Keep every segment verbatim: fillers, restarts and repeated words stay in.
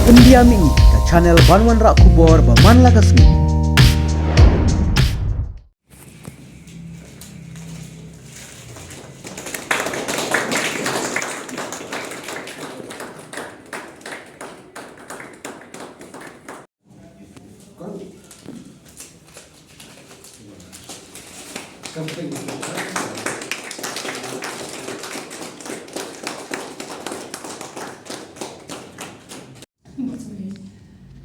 Pyndiam ïa ngi ka channel ban wanrah khubor ba man la ka sngi.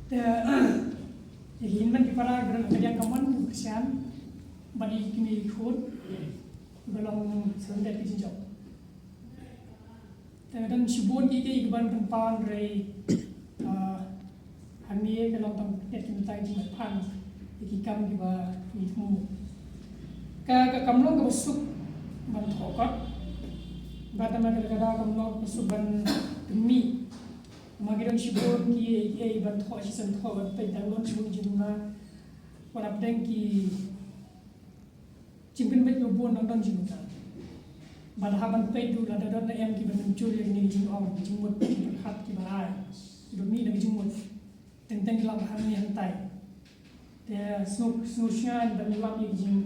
Te, ïa ki hynmen ki para, ki don ka diang ka mon, ki kyrsiang bad ïa kine ki khun ba long sha lyndet ki jingjop. Te don shibun kiei kiei kiban pynpaw, hynrei, ah, hangne ka long tang khyndai ki mynta ki jingpynpaw ïa ki kam kiba ngi thmu. Ka, ka kam long kaba suk ban thoh kot. Bad namar kata ka daw kam long kaba suk ban pynmih. Namar ki don shibun kiei kiei ban thoh, shisien thoh ban peit, dang don shibun ki jingduna. Wat la pdeng ki jingpynbeit ba bun dang don jingmut. Bad haba peit ruh lada don ne em kiba mynjur ïa kine ki jingong, ki jingmut, ki jingpyrkhat kiba ai, kiba mih na ki jingmut, teng teng ki lah ban hangne hangtai. Te sngewsih, sngewsih ngan ban lap ïa ki jing,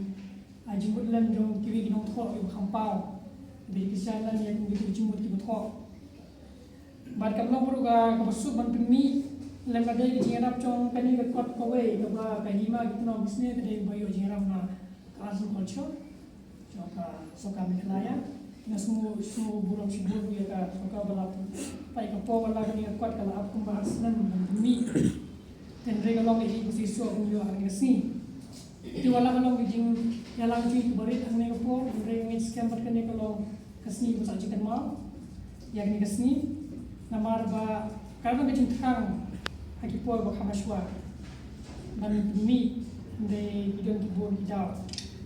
ah, jingmut lem jong kiwei ki nongthoh kiba kham paw. Ba ki kyrshan lem ïa kine ki jingmut kiba thoh. Bad ka long ruh ka, kaba suk ban pynmih lem ka dei ka jingïarap jong kane ka kot kawei kaba ka Hima ki tnat ki snier ka dei ba ïoh jingïarap na ka Arts and Culture jong ka sorkar Meghalaya. Nga sngew, sngew burom shibun ïa ka sorkar ba la pynpaw ka por ba la kane ka kot ka la ap kumba ar snem ban pynmih. Hynrei ka long ïa ki shisha kum ïoh ha kane ka sngi. Te wat la ka long ka jingïalang jong ngi kaba rit hangne ka por, hynrei nga ngeit skhem ba kane ka long ka sngi ba sa jingkynmaw ïa kane ka sngi. Namar ba ka long ka jingthrang ha ki por ba kham hashwa ban pynmih, hynrei ki don ki bun ki daw.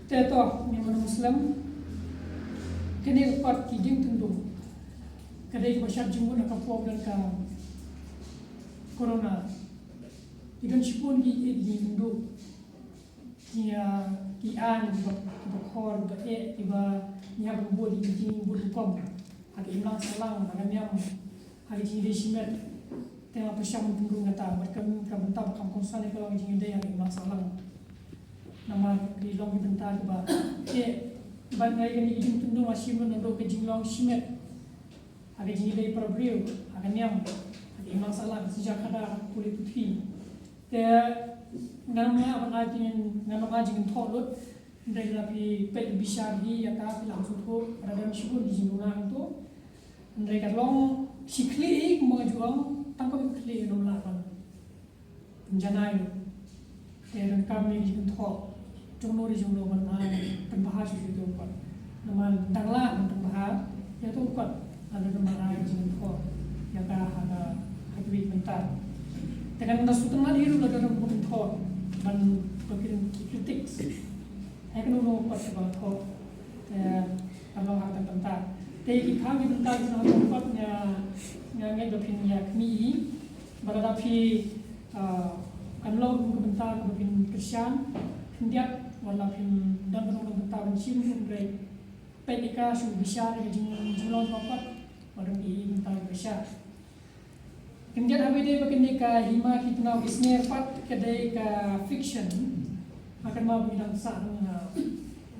Te to, ngi mano Muslim, kane ka kot ki jingtynduh ka dei kaba shad jingmut ha ka por don ka corona. Ki don shibun ki, ki jingtynduh. Ki, ah, ki aiñ kiba, kiba khor, kiba eh, kiba ngi hap ban bud, ki jingbud rukom ha ka imlang sahlang, ha ka niam, ha ka jingdei shimet. Te nga pyrshang ban pynrung kata bad ka, ka bynta ba kham kongsan ka long ka jingdei ha ka imlang sahlang. Namar ki long ki bynta kiba eh, bad nga ïa kane ka jingtynduh nga shim naduh ka jinglong shimet ha ka jingdei para briew, ha ka niam, ha ka imlang sahlang, ka synshar khadar, ha ka pule puthi. Te ngan ym lah ban ai jing, ngan ym ai jingthoh lut. Hynrei lada phi peit bishar hi ïa ka, phi lah sngewthuh ba don shibun ki jingduna hangto. Hynrei ka long shi khlieh hi kumba nga ju ong, tang ka khlieh ngam lah ban pynjanai lut. Te donkam ïa ki jingthoh jongno re jongno ban ai pynbha shuh shuh ïa uto u kot. Namar dang lah ban pynbha ïa uto u kot lada don ban ai jingthoh ïa ka ha ka, ha kiwei ki bynta. Te kan da sngewtynnat hi ruh lada don ban pynbha ban, ban kren ki critics. Ïa kano kano ka kot kaba thoh, eh, ka long ha kata ka bynta. Te ki phang ki bynta ki nongthoh kot nga, nga ngeit ba phin ïa khmih hi. Ba lada phi, ah, kan long ka bynta kaba phin kyrshan khyndiat, wat la phin don kano kano ka bynta ban shim, hynrei peit ïa ka, shu bishar ïa ka jing, jinglong jong ka kot, wat don ki bynta kiba shah. Khyndiat haba ïadei bad kane ka Hima ki tnat ki snier pat, ka dei ka fiction. Nga kynmaw ba ngi dang sah, ah,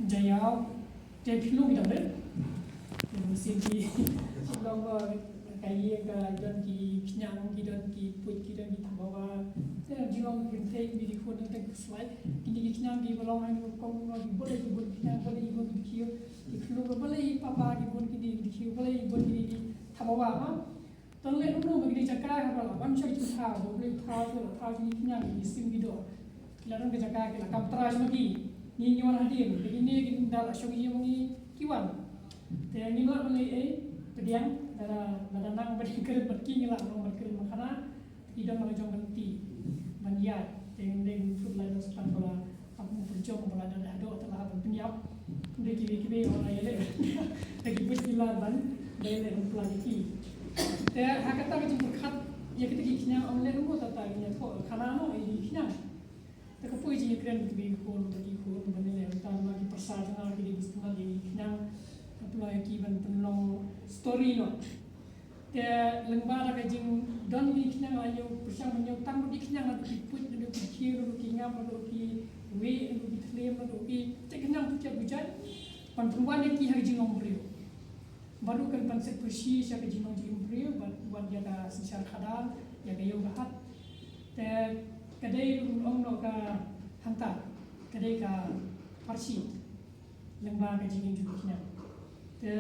jaïaw. Te phi long ki dang rit. Te mynsiem ki long ba ka ïing ka don ki khñiang, ki don ki puit, ki don ki thabawa. Te nang jinglong ki kynthei, ki dei ki khun, nang tang ki slide. Kine ki khñiang kiba long ha kine ki kong, ki bun, ki bun khñiang, bun, ki bun ki dkhiew. Ki khlur, balei papa ki bun kine ki dkhiew, balei ki bun kine ki thabawa, ha? Tang leh kumno ba kine ki jaka haba la wan sha ki jingthaw, ba balei thaw, thaw, thaw jong ki khñiang, ki sim, ki doh. Ki la don ka jaka, ki la kam trai sha ma ki. Ngi, ngi wan hadien, te kine ki da la shong ïing ma ngi, ki wan. Te ngim lah ban leh ei, pdiang, lada, lada nang ban kren bad ki, ngi lah ban kren ma khana. Ki don la ka jong ka lynti ban ïaid, te ngin dei ngin put lai don sa tang ba la ap, ngin pynjop ba la da haduh te la ap ban pynïap. Ngin dei kiwei kiwei ba la ïaleh da ki buit ki lad ban, ban ïaleh ban pla ïa ki. Te ha kata ka jingpyrkhat ïa kita ki khñiang, ym leh ruh kata, ngin ïathuh khana noh ïa ki khñiang. Te ka poi jingïakren bad kiwei ki khun, bad ki khun ban ïaleh bynta, namar ki pyrsa jong nga ki dei ba sngewtynnat ïa ki khñiang. Nga pynlong ïa ki ban pynlong story noh. Te lyngba da ka jingdon ki khñiang la ñiew pyrshang ban ñiew tang ki khñiang, la ki puit, la ki khiew, la ki ngam, la ki wei, la ki thlem, la ki te khñiang puit ki jait. Ban pynwan ïa ki ha ka jinglong briew. Baroh kan pansngiat pyrshah sha ka jinglong jingim briew, ban wan ïa ka synshar khadar, ïa ka ïew ka hat. Te ka dei ruh ong noh ka hangta, ka dei ka pharshi lyngba ka jingim jong ki khñiang. Te